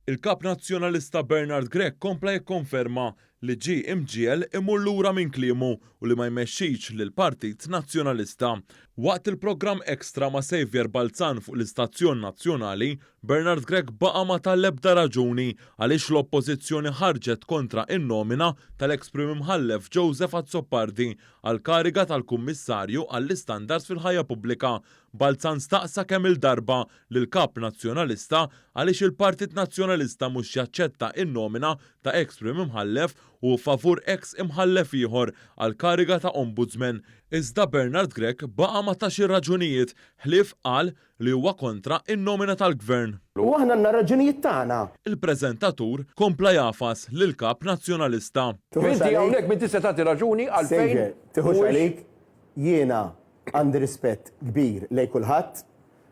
Il-Kap Nazzjonalista Bernard Grech kompla jikkonferma li ġie imġiegħel imur lura minn kliemu u li ma jmexxix lill-Partit Nazzjonalista. Waqt il-programm Extra ma' Saviour Balzan fuq l-istazzjon nazzjonali, Bernard Grech baqa' ma ta l-ebda raġuni għaliex l-Oppożizzjoni ħarġet kontra n-nomina tal-eks Prim Imħallef Joseph Azzopardi għall-kariga tal-Kummissarju għall-Istandards fil-Ħajja Pubblika. Balzan staqsa kemm-il darba lill-Kap Nazzjonalista għaliex il-Partit Nazzjonalista mhux jaċċetta n-nomina ta' eks Prim Imħallef u favur eks Imħallef ieħor għall-kariga ta' Ombudsman. Iżda Bernard Grech baqa' ma tax ir-raġunijiet ħlief qal li huwa kontra n-nomina tal-Gvern. U aħna għandna r-raġunijiet tagħna. Il-preżentatur kompla jagħfas lill-Kap Nazzjonalista. Inti hawnhekk min tista' tagħti raġuni għalfejn Saviour, tiħux għalik, jiena għandi rispett kbir lejn kulħadd,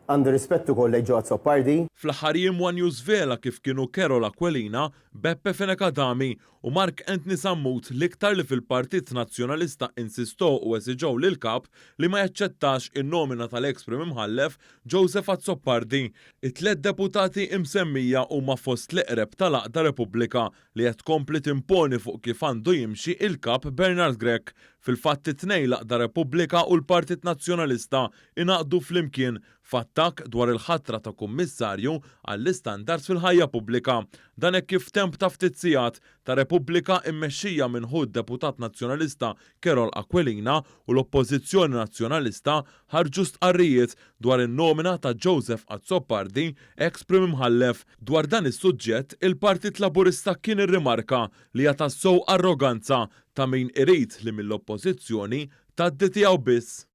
għandi rispett ukoll lejn Joe Azzopardi. Fl-aħħar jiem one News żvela kif kienu Carol Aquilina, Beppe Fenech Adami u Mark Anthony Sammut l-iktar li fil-Partit Nazzjonalista insistow u esiġew lill-Kap li ma jaċċettax in-nomina tal-eks Prim Imħallef Joseph Azzopardi. It-tliet deputati imsemmija huma fost l-eqreb tal-għaqda Repubblika li qed tkompli timponi fuq kif għandu jimxi il-Kap Bernard Grech. Fil-fatt it-tnejn l-għaqda Repubblika u l-Partit Nazzjonalista ingħaqdu flimkien f'attakk dwar il-ħatra ta' Kummissarju għall-Istandards fil-Ħajja Pubblika. Dan hekk kif f'temp ta' ftit sigħat, ta' Repubblika immexxija minn ħu d-Deputat Nazzjonalista Carol Aquilina u l-Oppożizzjoni Nazzjonalista ħarġu stqarrijiet dwar in-nomina ta' Joseph Azzopardi, eks Prim Imħallef. Dwar dan is-suġġett, il-Partit Laburista kien irrimarka li hija tassew arroganza ta' min irid li mill-Oppożizzjoni tgħaddi tiegħu biss.